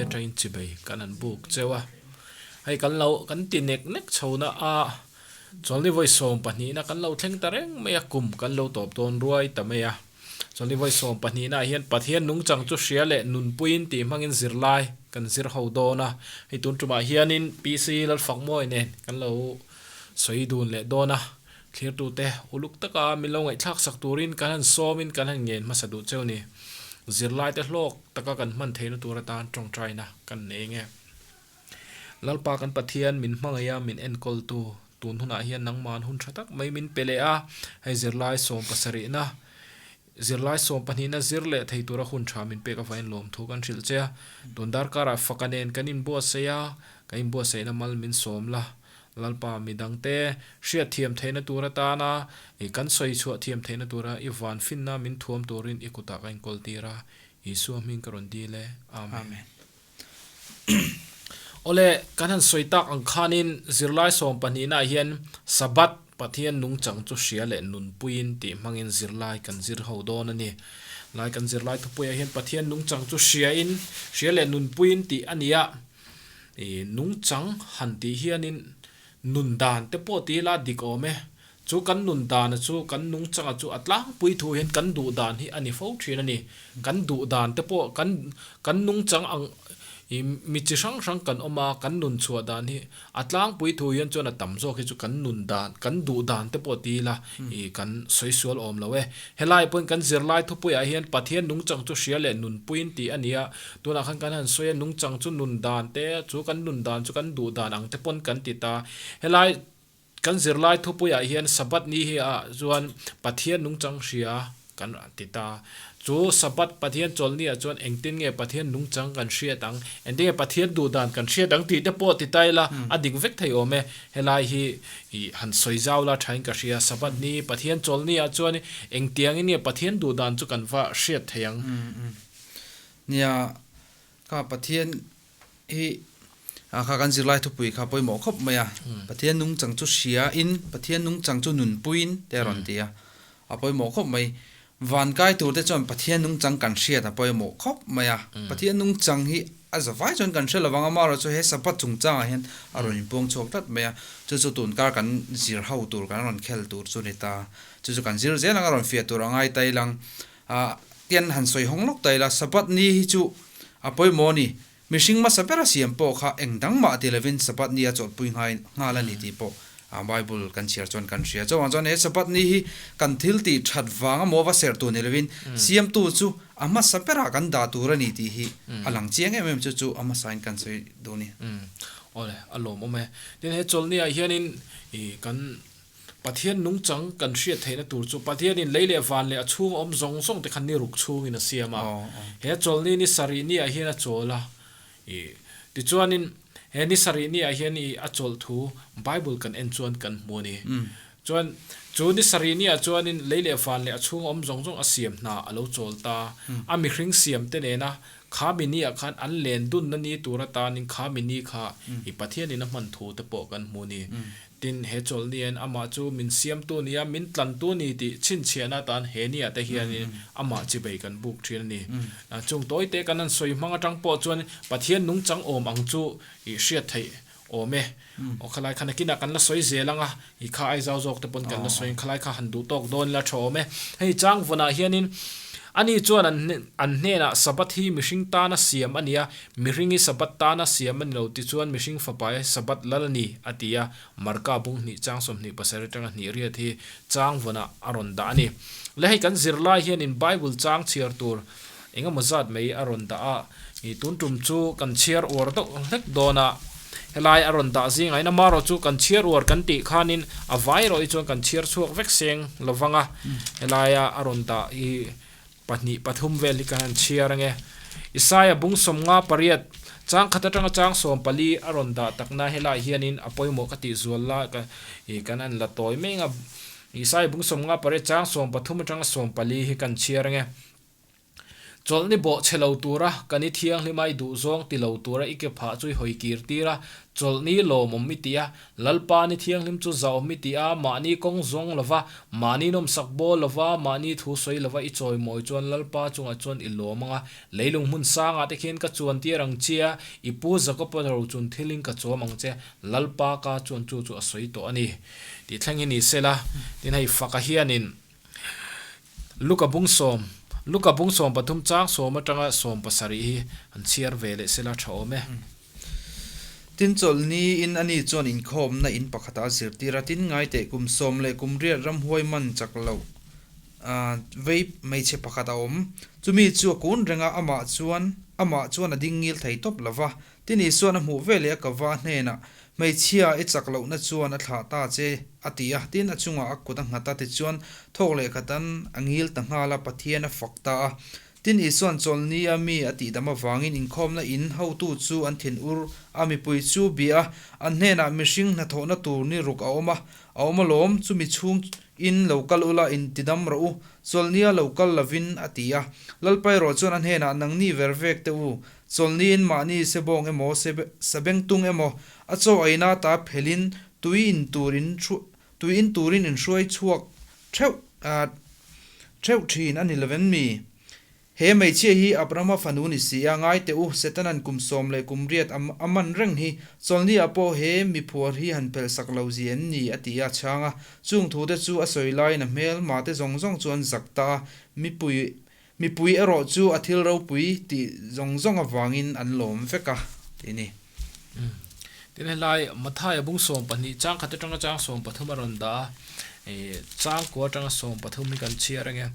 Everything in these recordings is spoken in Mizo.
atangin chibei kan han buk cheu a. Hei kan lo kan ti nek nek chho na a, chawlni vawi sawm pahnihna kan lo thleng ta reng mai a, kum kan lo tawp dawn ruai ta mai a. Chawlni vawi sawm pahnihna ah hian Pathian nungchang chu hria leh nunpuiin tih hmangin zirlai kan zir ho dawn a. Hei tun tumah hianin PC Lalfakmawi nen kan lo sawi dun leh dawn a. Thlirtute uluk taka min lo ngaihthlak sak turin kan han sawmin kan han ngen hmasa duh cheu ni. Zirlaite hlawk taka kan hman theihna tur atan tawngtaina kan nei nge. Lalpa kan Pathian min hmangaih a, min enkawltu tun hunah hian nangman hun tha tak mai min pe leh a, hei zirlai sawm pasarihna, zirlai sawm pahnihna zir leh thei tura hun tha min pek avangin lawmthu kan hrilh che a. Tun darkarah faka nen kan inbuatsaih a, kan inbuatsaihna mal min sawm la, Lalpa midangte hriat thiam theihna tur atana i kan sawi chhuah thiam theihna tura i van finna min thuam turin i kutah ka inkawl tir a, Isua hming ka rawn dil e. Amen. Amen. Awle, kan han sawi tak ang khanin zirlai sawm pahnihnaah hian Sabbath, Pathian nungchang chu hria leh nunpuiin tih hmangin zirlai kan zir ho dawn a ni. Lai kan zirlai thupuiah hian Pathian nungchang chu hriain, hria leh nunpuiin tih a ni a. I nungchang han tih hianin nun dan te pawh ti ila dik awm e. Chu kan nun dana chu kan nungchanga chu a tlangpui thu hian kan duh dan hi a ni fo thin a ni. Kan duh dan te pawh kan kan nungchang ang i mi chi hrang hrang kan awm a, kan nun chhuah dan hi a tlangpui thu hian chuan a tam zawk hi chu kan nun dan kan duh dan te pawh ti ila i kan sawi sual awm lo e. Helai pawhin kan zirlai thupuiah hian Pathian nungchang chu hria leh nunpuiin tih a ni a, tunah khan kan han sawi a nungchang chu nun dan te chu kan nun dan chu kan duh dan ang te pawn kan ti ta. Helai Kan zirlai thupuiah hian Sabbath ni hi ah chuan Pathian nungchang hria kan ti ta. Chu Sabbath Pathian chawlhni ah chuan engtin nge Pathian nungchang kan hriat ang, engtin nge Pathian duhdan kan hriat ang tih te pawh ti ta ila a dik vek thei awm e. Helai hi i han sawi zau la thain ka hria. Sabbath ni Pathian chawlhni ah chuan engtiangin nge Pathian duhdan chu kan va hriat thei ang? Nia, kha Pathian Hi a kha kan zirlai thupui kha pawimawh khawp mai a, Pathian nungchang chu hria in, Pathian nungchang chu nunpui in te a rawn ti a, a pawimawh khawp mai. Van kai tur te chuan Pathian nungchang kan hriat a pawimawh khawp mai a, Pathian nungchang hi a zavai chuan kan hre lovang a, amaherawh chu he Sabbath chungchangah hian a rawn inpuang chhuak tlat mai a, chu chu tunkar kan zir ho tur kan rawn khel tur chu ni ta, chu chu kan zir zel ang a rawn fiah tur a ngai ta ilang. Ah, tian han sawi hawng lawk ta ila, Sabbath ni hi chu a pawimawh a ni. Mihring hmasa bera siam pawh kha eng dang mah ti lovin Sabbath ni a chawlhpui nghai nghal a ni tih pawh Bible kan chhiar chuan kan hria. Chuvang chuan he Sabbath ni hi kan thil tih that vanga maw va serh tur ni lovin siamtu chu a hmasa berah kan dah tur a ni tih hi a lang chiang em em chu chu a hmasain kan sawi duh a ni. Awle, a lawmawm e. Tin, he chawlhniah hianin ih kan Pathian nungchang kan hriat theihna tur chu Pathianin lei leh van leh a chhung awm zawng zawng te kha ni ruk chhungin a siam a. He chawlhni ni sarih ni ah hian a chawl a. Ih, tichuanin he ni sarih ni ah hian ih a chawlh thu Bible kan en chuan kan hmu a ni. Chuan chu ni sarih ni ah chuanin lei leh van leh a chhung awm zawng zawng a siam hna a lo chawl ta. A mihring siam te nena kha mi ni ah khan an len dunna ni tur atanin kha mi ni kha ih Pathianin a hman thu te pawh kan hmu a ni. Tin, he chawlhni hian amah chu min siamtu nia, min tlantu ni tih chhinchhiahna atan he niah te hianin amah chibei kan buk thin a ni. Chung tawite kan han sawi hmang atang pawh chuan Pathian nungchang awm ang chu i hriat theih awm e. Aw khalai kha nakinah kan la sawi zel ang a, i kha ai zau zawk te pawn kan la sawi ang, khalai kha han duh tawk dawn ila tha awm e. Hei changvawnah hianin ani chuan an hnenah Sabbath hi mihring tana siam a ni a, Mihring hi Sabbath tana siam a ni lo tichuan mihring fapa hi Sabbath lal a ni, a ti a. Marka bung hnih chang 20 pasarih atanga hnih riat hi chang vawnah a rawn dah a ni. Le hei kan zirlai hianin Bible chang chhiar tur eng emaw zat mai a rawn dah a, i tun tum chu kan chhiar uar deuh hlek dawn a. Helai a rawn dah zingah hian amaherawh chu kan chhiar uar kan tih khanin a vai erawh hi chuan kan chhiar chhuak vek seng lovang a, helaia a rawn dah hi Pahnih pathum vel hi ka han chhiar ange. Isaia bung sawmnga pariat, chang khat atanga chang sawm pali a rawn dah takna helai hianin a pawimawh ka tih zual la ka ih kan han la tawi mai anga. Isaia bung sawmnga pariat chang sawm pathum atanga sawm pali hi kan chhiar ange. Chawlhni bawh chhe lo tura kan i thianghlim a, i duhzawng ti lo tura i ke phah chu i hawi kir tir a, chawlhni lawmawm i ti a, Lalpa ni thianghlim chu zahawm i ti a, mahni kawng zawng lova, mahni nawmsak bawl lova, mahni thu sawi lova i chawimawi chuan Lalpa chungah chuan i lawm ang a, leilung hmun sangah te khian ka chuan tir ang che a, i pu Jakob-a rochun thilin ka chawm ang che, Lalpa ka chuan chu chu a sawi tawh a ni. Tih thleng hi ni sela, tin hei faka hianin Luka bung sawm, Luka bung 13 chang sawm atanga 17 hi an chhiar ve leh sela tha awm e. Tin chawlhni in ani chuan inkhawmna in pakhatah a zirtir a, tin ngaiteh kum sawm leh kum riat ramhuai man chak loh vei hmeichhe pakhat a awm. Chumi chu a kun reng a, amah chuan amah chuan a ding ngil thei tawp lo va. Tin Isuan a hmuh veleh a kava hnenah, Hmeichhia i chak lohna chuan a thlah ta che, a ti a. Tin a chungah a kut a nghat a, tichuan thawk leh khatan a ngil ta nghal a, Pathian a fak ta a. Tin Isuan chawlhni a mi a tihdam avangin inkhawmna in hotu chu an thin ur a, mipui chu bia a, an hnenah mihring hnathawhna tur ni ruk a awm a, a awm alawm, chumi chhung in lo kal ula intidam rawh u, chawlhnia lo kal lovin, a ti a. Lalpa erawh chuan a hnenah, Nangni ver vek teh u, chawlhniin mahni sebawng emaw, sabengtung emaw, a chaw eina ta phelin tui in tur in tui in turin in hruai chhuak theuh theuh thin a ni lovem mi? He hmeichhia hi Abrahama fanu ni si a, ngai teh u, Setana'n kum sawm leh kum riat a man reng hi, chawlhniah pawh he mi phuar hi han phelh sak lo zi em ni? a ti a chhang a. Chung thute chu a sawi laiin a hmel mate zawng zawng chu an zak ta a, mipui mipui erawh chu a thil ropui tih zawng zawng avangin an lawm vek a, ti ni. Tin helai Mathaia bung 12 chang khat atanga chang 13 a rawn dah a, chang kua atanga 13 hi kan chhiar ange.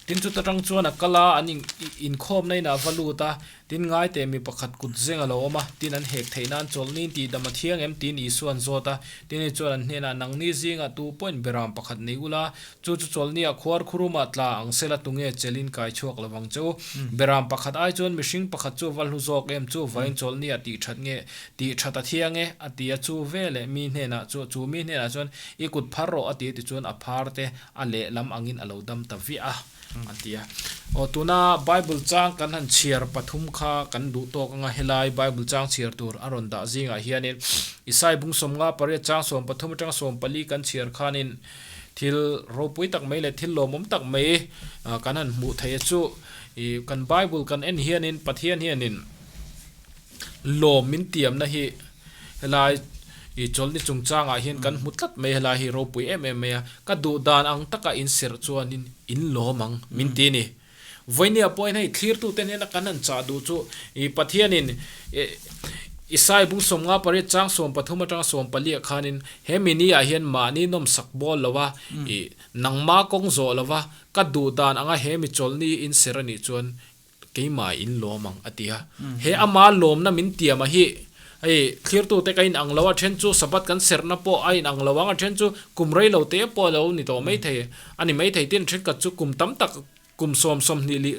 Tin chuta tang chuan a kal a, an inkhawmna inah a va lut a, tin ngai teh mi pakhat kut zeng a lo awm a, tin an hek theih nan chawlhni in tihdam a thiang em tiin Isua an zawt a, tin hei chuan an hnenah nangni zingah tu pawhin beram pakhat nei ula, Chu chu chawlhniah khuar khurumah tla ang sela tunge chelin kai chhuak lo vang che u. Beram pakhat ai chuan mihring pakhat chu va hlu zawk em chu vain chawlhniah tih that nge tih that a thiang e a ti a chu veleh mi hnenah chu chu mi hnenah chuan i kut phar rawh a ti a tichuan a phar te a lehlam angin a lo dam ta viah a a ti a. Aw tuna Bible chang kan han chhiar pathum kha kan duh tawk anga helai Bible chang chhiar tur a rawn dah zingah hianin Isai bung 50 pariat chang 13 atanga 14 kan chhiar khanin Thil ropui tak mai leh thil lawmawm tak mai kan han hmuh theih a chu ih kan bible kan en hianin Pathian hianin lawm min tiamna hi helai ih chawlhni chungchangah hian kan hmu tlat mai helai hi ropui em em mai a ka duh dan ang taka in serh chuanin in lawm ang min ti a ni. Vawinia pawhin hei thlirtute hnena kan han chah duh chu ih Pathianin ih Isai bung 50 pariat chang 13 atanga 14 ah khanin he mini ah hian mahni nawmsak bawl lo a ih nangma kawng zawh lo va ka duh dan anga he mi chawlhni in ser anih chuan keimah in lawm ang a ti a. He ama lawmna min tiam a hi Hei, thlirtute ka inang lo a, then chu Sabbath kan serhna pawh a inang lo ang a, then chu kum rei lo te pawh a lo ni tawh mai thei a ni mai thei. Tin, thenkhat chu kum tam tak, kum sawm sawmhnih lih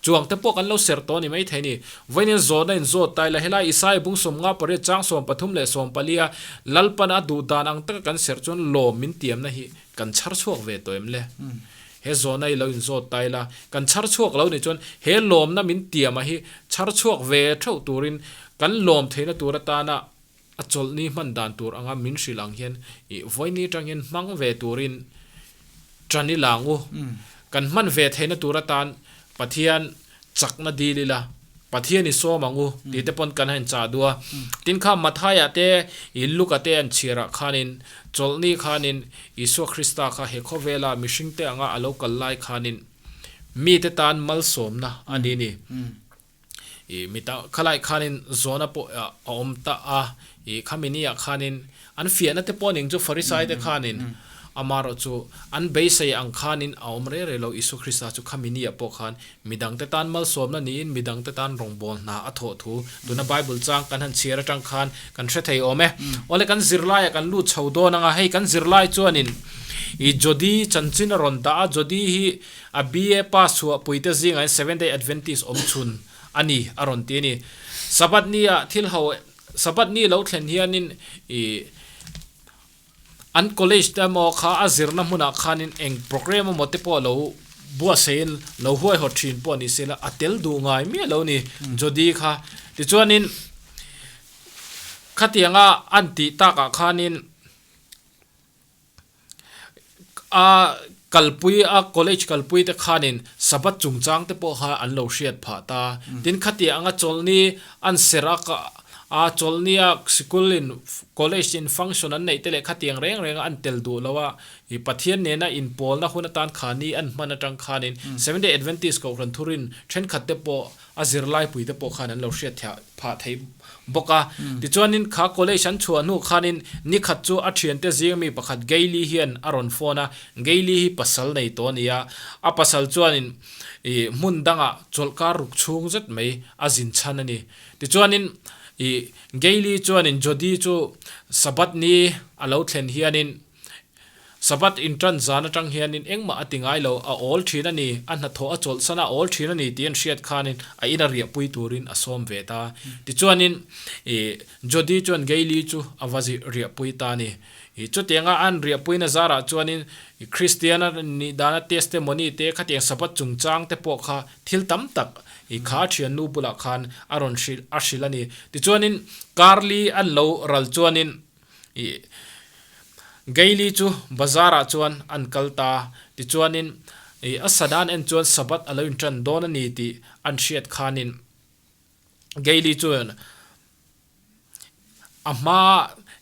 chuang te pawh kan lo serh tawh a ni mai thei a ni. Vawiin zawhna in zawt ta ila, helai Isaiah bung 50 pariat chang 13 leh 14 a Lalpan a duh dan ang taka kan serh chuan lawm min tiamna hi kan chhar chhuak ve tawh em le? He zawhna i lo inzawt ta ila, kan chhar chhuak lo nih chuan he lawmna min tiama hi chhar chhuak ve theuh turin kan lawm theihna tur atana a chawlhni hman dan tur anga min hrilh ang hian i vawiini atang hian hmang ve turin tan i lang u. Kan hman ve theihna tur atan Pathian chakna dil ila, Pathian i sawm ang u tih te pawn kan han chah duh a. Tin kha Mathaia te i Luka te an chhiarah khanin chawlhni khanin Isua Krista kha he khawvela mihring te anga a lo kal lai khanin mite tan malsawmna a ni ni. I mita khalai khanin zawhna pawh a awm ta a, i khami niah khanin An fiahna te pawh ning chu Farisai te khanin amarawh chu an beisei ang khanin a awm rei rei lo. Isua Krista chu khami niah pawh khan midangte tan malsawmna niin midangte tan rawngbâwl hna a thawh thu tuna Bible chang kan han chhiar atang khan kan hre thei awm e. Awle kan zirlaiah kan lut chho dawn ang a, hei kan zirlai chuanin i Jodi chanchin a rawn dah a, Jodi hi a BA pass chhuah puite zingah hian Seventh Day Adventist awm chhun a ni a rawn ti a ni. Sabbath nia thil ho Sabbath ni lo thlen hianin ih an college te emaw kha a zirna hmunah khanin eng programme emaw te pawh lo buatsaihin lo huaihawt thin pawh ni sela a tel duh ngai miah lo ni Jodi kha. Tichuanin khatianga an tih takah khanin a kalpui a college kalpui te khanin Sabbath chungchang te pawh kha an lo hriat phah ta. Tin khatiang anga chawlhni an serh a a chawlhnia sikul in college in function an neih te leh khatiang reng reng a an tel duh lo a i Pathian nena inpawlna hun atan khani an hman atang khanin Seventh Day Adventist Kohhran thurin thenkhat te pawh a zirlaipui te pawh khan an lo hriat thiah phah thei bawk a. Tichuanin kha college an chhuah hnu khanin ni khat chu a thiante zing mi pakhat Gaily hian a rawn phone a, Gaily hi pasal nei tawh a ni a, a pasal chuanin ih hmun dangah chawlhkar ruk chhung zet mai a zin chhan a ni. Tichuanin ih Gaily chuanin Jodi chu Sabbath ni a lo thlen hianin Sabbath inṭan zan aṭang hianin engmah a ti ngai lo, a awl ṭhin a ni, a hnathawh a chawlhsan a awl ṭhin a ni tih an hriat khanin a ina riahpui turin a sawm ve ta. Tichuanin ih Jodi chuan Gaily chu a va riahpui ta a ni. Ih chutianga an riahpuina zarah chuanin Kristiana nih dana testimony te khatiang Sabbath chungchang te pawh kha thil tam tak ih kha a ṭhiannu bulah khan a rawn hrilh a hrilh a ni. Tichuanin Carly an lo ral chuanin Ih Gaily chu bazar ah chuan an kal ta, tichuanin ih a sana an en chuan Sabbath a lo inṭan dawn a ni tih an hriat khanin Gaily chuan a hma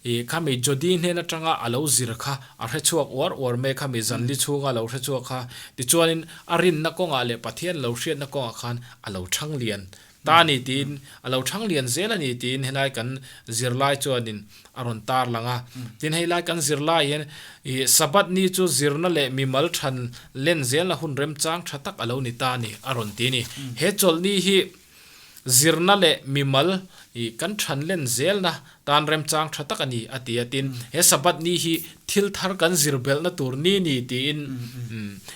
ih khami Jodi hnen atanga a lo zir kha a hre chhuak uar uar mai khami zanli chhunga a lo hre chhuak kha, tichuanin a rinna kawngah leh Pathian lo hriatna kawngah khan a lo chhang lian Ta a ni tiin a lo thang lian zel a ni tiin helai kan zirlai chuanin a rawn tar lang a. Tin heilai kan zirlai hian ih Sabbath ni chu zirna leh mimal than len zelna hun remchang tha tak a lo ni ta a ni a rawn ti a ni. He chawlhni hi zirna leh mimal ih kan than len zelna tan remchang tha tak a ni a ti a. Tin, he Sabbath ni hi thil thar kan zir belhna tur ni ni tiin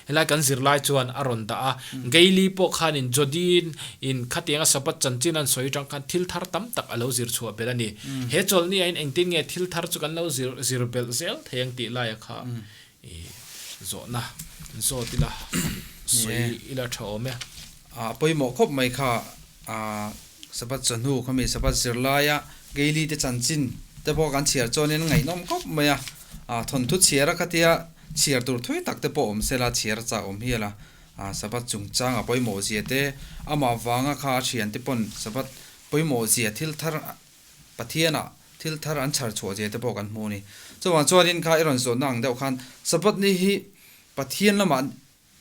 helai kan zirlai chuan a rawn dah a. Gaily pawh khanin Jodin in khatianga Sabbath chanchin an sawi atang khan thil thar tam tak a lo zir chhuah belh a ni. He chawlhni ah hian engtin nge thil thar chu kan lo zir zir belh zel thei ang tih laia kha i zawhna zawt ila sawi ila tha awm e. A pawimawh khawp mai kha A Sabbath chawhnu khami Sabbath zirlaia Gaily te chanchin te pawh kan chhiar chuanin ngaihnawm khawp mai a, a thawnthu chhiar a khatia chhiar tur thui tak te pawh awm sela chhiar chah awm hial a, a Sabbath chungchang a pawimawh zia te amah vanga kha a thian te pawn Sabbath pawimawh zia thil thar Pathianah thil thar an chhar chhuah zia te pawh kan hmu a ni. Chuvang chuanin kha i rawn zawhna ang deuh khan Sabbath ni hi Pathian lamah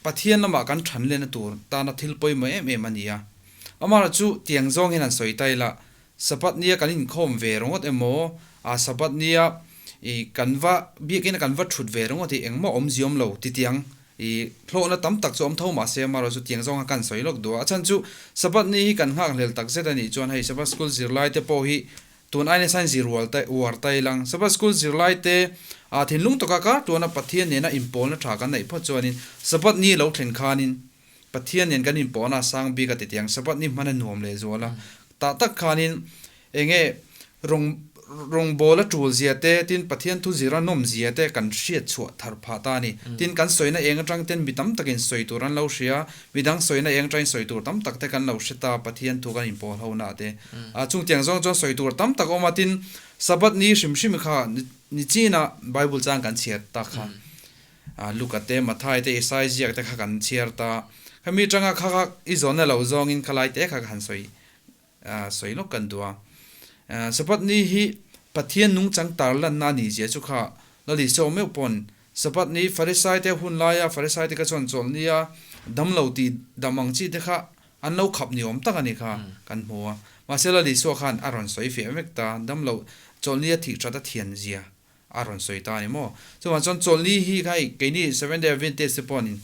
Pathian lamah kan than lehna tur tana thil pawimawh em em a ni a. Amaherawh chu tiang zawng hian han sawi ta ila, Sabbath nia kan inkhawm ve ringawt emaw, a Sabbath nia i kan va biakina kan va thut ve ringawt hi engmah awmzia awm lo ti tiang i hlawhna tam tak chu awm tho mahse amaherawh chu tiang zawng kha kan sawi lawk duh a. A chhan chu Sabbath ni hi kan nghakhlel tak zet a nih chuan hei Sabbath school zirlai te pawh hi Tun aina sain zir ual te uar ta ilang Sabbath School zirlai te ah thinlung taka kar tuana Pathian nena inpawlna tha kan neih phawt chuanin Sabbath ni lo thlen khanin Pathian nen kan inpawhna a sang bik a ti tiang Sabbath ni hman a nuam leh zual a tah tak khanin enge rawng rawngbawl a tul zia te tin Pathian thu zir a nawm zia te kan hriat chhuah thar phah ta a ni. Tin kan sawina eng atang ten mi tam takin sawi tur an lo hria midang sawina eng atangin sawi tur tam tak te kan lo hre ta Pathian thu kan inpawl ho na te. A chungtiang zawng chuan sawi tur tam tak a awm a, tin Sabbath ni hrim hrim kha ni chinah Bible chang kan chhiar ta kha. Luka te, Mathai te, Isai ziak te kha kan chhiar ta. Khami atanga kha kha i zawnna lo zawngin khalai te kha ka han sawi sawi lawk kan duh a. Sabbath ni hi Pathian nungchang tarlanna a nih zia chu kha Lal Isua meuh pawn Sabbath ni Farisai te hun laia Farisai te kha chuan chawlhnia damlo tih dam ang chi te kha An lo khap ni awm tak a ni kha kan hmu a. Mahse Lal Isua khan a rawn sawi fiah vek ta, damlo chawlhni a thih that a thian zia a rawn sawi ta a ni maw? Chuvang chuan chawlhni hi kha hei keini Seventh Day Adventist te pawhin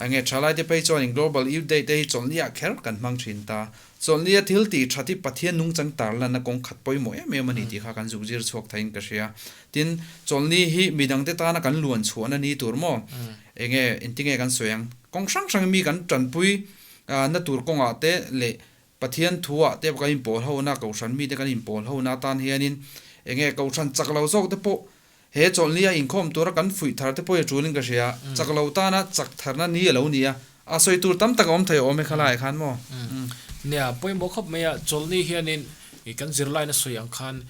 enge thalai te phei chuanin Global Youth Day te hi chawlhni ah kher kan hmang thin ta. Chawlhni a thil tih that hi Pathian nungchang tarlanna kawng khat pawimawh em em a ni tih kha kan zuk zir chhuak theiin ka hria. Tin, chawlhni hi midangte tana kan luan chhuahna ni tur maw? Enge engtinge kan sawi ang? Kawng hrang hrang mi kan tanpui Na tur kawngah te leh Pathian thuah te kan inpawl ho na, Kohhran mite kan inpawl ho na atan hianin enge Kohhran chak lo zawk te pawh he chawlhni a inkhawm tura kan fuih thar te pawh hi a tulin ka hria. Chak lo tana chak tharna ni a lo ni a, A sawi tur tam tak a awm thei awm e khalai khan maw? Nia, pawimawh khawp mai a, chawlhni hianin kan zirlaina sawi ang khan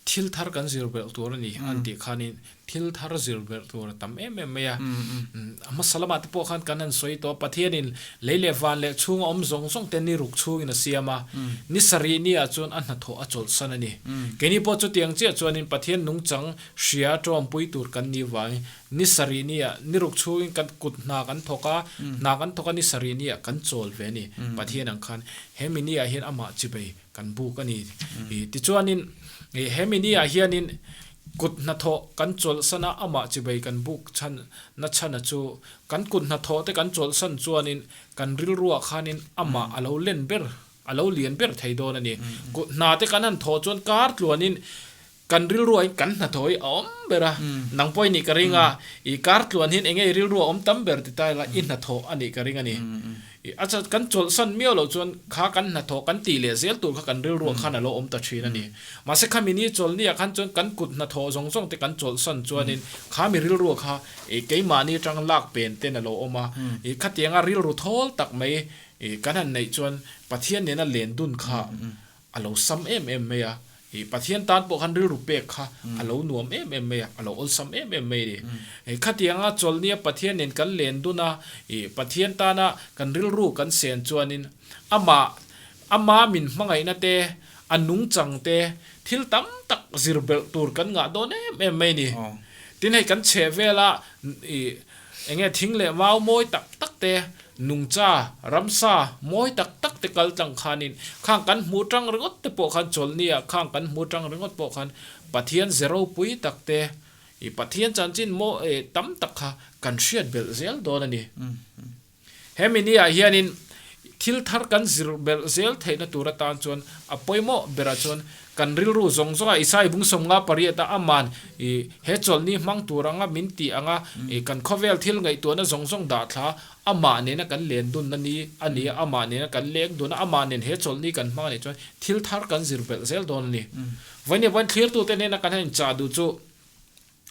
thil thar kan zir belh tur a ni an tih khanin thil thar zir belh tur a tam em em mai a. A hmasa lamah te pawh khan kan han sawi tawh a, Pathianin lei leh van leh chhunga awm zawng zawng te ni ruk chhungin a siam a, ni sarih niah chuan a hnathawh a chawlhsan a ni. Keini pawh chutiang chiah chuanin Pathian nungchang hria tawmpui tur kan nih vangin Ni sarih niah ni ruk chhungin kan kut hna kan thawk a, hna kan thawk a ni sarih niah kan chawl ve a ni. Pathian ang khan he mi niah hian amah chibei kan buk a ni. Tichuanin he mi niah hianin kut hnathawh kan chawlhsan a, amah chibei kan buk chhan na chhana chu kan kut hnathawh te kan chawlhsan chuanin kan rilruah khanin amah a lo len ber, a lo lian ber thei dawn a ni. Kut hna te kan han thawh chuan kar tluanin Kan rilru ah kan hnathawh hi a awm ber a, nang pawh i nih ka ring a, i kar tluan hian enge i rilru a awm tam ber ti ta ila i hnathawh a nih ka ring a ni. A kan chawlhsan miau loh chuan kha kan hnathawh kan tih leh zel tur kha kan rilru ah khan a lo awm ta thin a ni. Mahse khami ni chawlhni ah khan chuan kan kut hnathawh zawng zawng te kan chawlhsan chuanin kha mi rilru kha keimahni atang lak pen ten a lo awm a, khatianga rilru thawl tak mai kan han neih chuan Pathian nena len dun kha A lo sam em em mai a, ih Pathian tan pawh khan rilru pek kha a lo nuam em em mai a, a lo awlsam em em mai a ni. Khatianga chawlhnia Pathian nen kan len dun a, ih Pathian tana kan rilru kan sen chuanin amah ama min hmangaihna te, a nungchang te, thil tam tak zir belh tur kan ngah dawn em em mai a ni. Tin hei kan chheh vela ih Enge thing leh mau mawi tak tak te, nungcha, ramsa mawi tak tak te kal tlang khanin khang kan hmuh tang ringawt te pawh khan chawlhnia khang kan hmuh tang ringawt pawh khan Pathian ze ropui tak te, i Pathian chanchin maw tam tak kha kan hriat belh zel dawn a ni. Hemi niah hianin thil thar kan zir belh zel theihna tur atan chuan a pawimawh berah chuan kan rilru zawng zawnga Isai bung sawmnga pariata aman i he chawlhni hmang tur anga min tih anga i kan khawvel thil ngaihtuahna zawng zawng dah thla amah nena kan len dunna ni a ni a, amah nena kan leng dun a, amah nen he chawlhni kan hmang a nih chuan thil thar kan zir belh zel dawn a ni. Vawiin vawiin thlirtute hnena kan han inchah duh chu.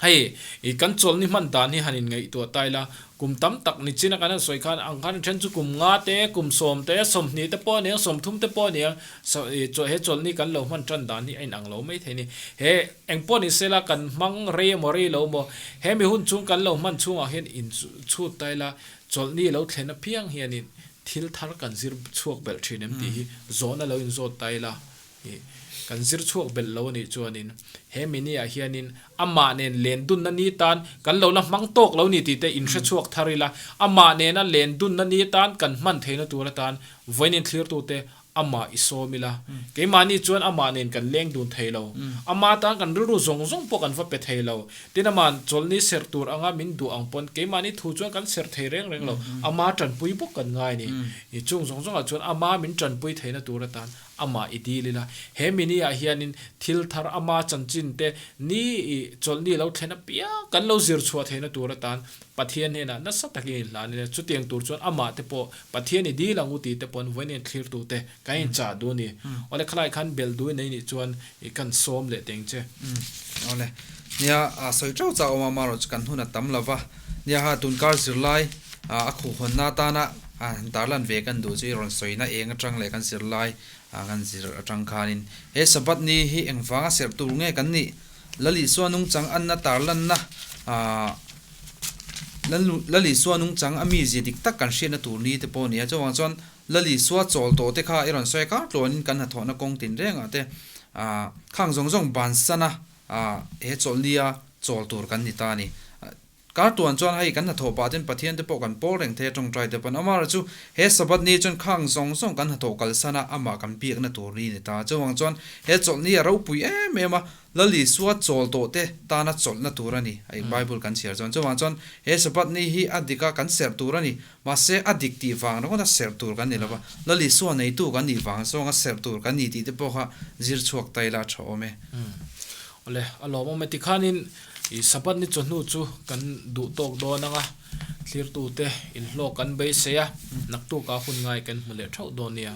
Hei, i kan chawlhni hman dan hi han inngaihtuah ta ila, kum tam tak ni chin a kan han sawi khan ang khan then chu kum nga te, kum sawm te, sawmhnih te pawh a niang, sawmthum te pawh a niang, i he chawlhni kan lo hman tan dan hi a inang lo mai thei a ni. He eng pawh ni sela kan hmang rei emaw rei lo maw, he mi hun chung kan lo hman chhungah hian inchhut ta ila, chawlhni lo thlen apiang hianin thil thar kan zir chhuak belh thin em tih hi zawhna lo inzawt ta ila, Ih, kan zir chhuak belh lo a nih chuanin he mini ah hianin amah nen len dunna ni tan kan lo la hmang tawk lo ni tih te in hre chhuak thar ila, amah nena len dunna ni tan kan hman theihna tur atan vawiin thlirtute amah i sawm ila, keimahni chuan amah nen kan leng dun thei lo, ama tan kan rilru zawng zawng pawh kan va pe thei lo, tin ama'n chawlhni serh tur anga min duh ang pawn keimahni thu chuan kan serh thei reng reng lo, ama tanpui bawk kan ngai a ni. Ih, chung zawng zawngah chuan ama min tanpui theihna tur atan Amah i dil ila, he mini ah hianin thil thar ama chanchin te ni i chawlhni lo thlen apiang kan lo zir chhuah theihna tur atan Pathian hnenah nasa takin i hlan ila, chutiang tur chuan amah te pawh Pathian i dil ang u tih te pawn vawiin en thlir tu te kan inchah duh a ni. Awle khalai khan belh duh i nei nih chuan i kan sawm leh teng che. Awle, nia a sawi teuh chah awm a, amaherawh chu kan hun a tam lova, nia ha tunkar zirlai a khuhhawnna atana han tarlan ve kan duh chu i rawn sawina eng atang leh kan zirlai kan zir atang khanin he Sabbath ni hi engvanga serh tur nge kan nih? Lal Isua nungchang anna tarlanna Lal Isua nungchang a mizia dik tak kan hriatna tur ni te pawh a ni a, chuvang chuan Lal Isua chawl tawh te kha i rawn sawi kar tluanin kan hnathawhna kawng tinrengah te khang zawng zawng bansana he chawlhnia chawl tur kan ni ta a ni. Kar tuan chuan hei kan hnathawh pah ten Pathian te pawh kan pawl reng thei a tawngtai te pawn amaherawh chu he Sabbath ni chuan khang zawng zawng kan hnathawh kalsan a amah kan biakna tur ni ni ta. Chuvang chuan he chawlhni a ropui em em a, Lal Isua chawl tawh te tana chawlhna tur a ni hei Bible kan chhiar chuan. Chuvang chuan he Sabbath ni hi a dik a kan serh tur a ni. Mahse a dik tih vang ringawt a serh tur kan ni lo va, Lal Isua neitu kan nih vang zawng a serh tur kan ni tih te pawh kha zir chhuak ta ila a tha awm e. Awle, a lawmawm e. Tikhanin i Sabbath ni chawhnu chu kan duh tawk dawn ang a, thlirtute inhlawk kan beisei a, naktukah hun ngai kan hmu leh thauh dawn nia.